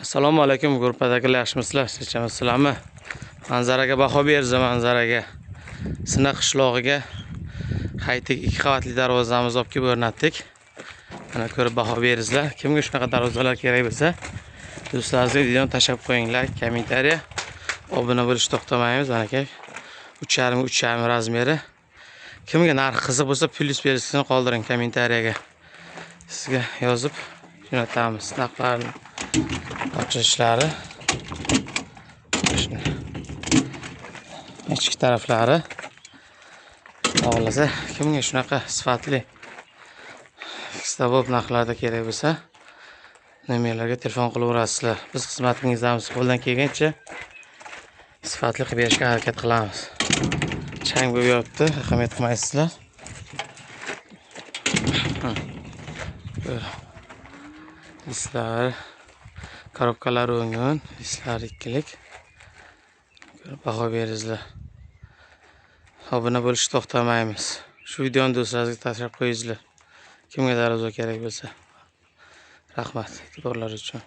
Assalomu alaykum gruppadagilar, yaxshimisizlar, tinchmisizlarmi? Manzaraga baho berdi, manzaraga. Sina qishlog'iga haytik 2 qavatli darvozamizni olib kelib o'rnatdik. Mana ko'rib baho beringizlar. Kimga shunaqa darvozalar kerak bo'lsa, do'stlaringizga videoni tashlab qo'yinglar, kommentariya, obuna bo'lishni to'xtamaymiz. Mana aka 3,5 3,5 razmeri. Kimga narx qiziq bo'lsa, plyus belgisini qoldiring kommentariyaga. Sizga yozib jo'natamiz narxlarni. Ochilishlari, ichki taraflari. Xohlasa kimga shunaqa sifatli savob narxlarda kerak bo'lsa, nomerlarga telefon qilaverasizlar. Biz xizmatingizdamiz, qo'ldan kelgancha sifatli qilib berishga harakat qilamiz. Chang bo'lib yotibdi, ahamiyat qilmaysizlar. Listlar, korobkalar o'ngun, listlar ikkilik. Ko'rib baho beringizlar. Obuna bo'lishni to'xtamaymiz. Shu videoni do'stlaringizga tashlab qo'yingizlar. Kimga darvoza kerak bo'lsa. Rahmat e'tiborlar uchun.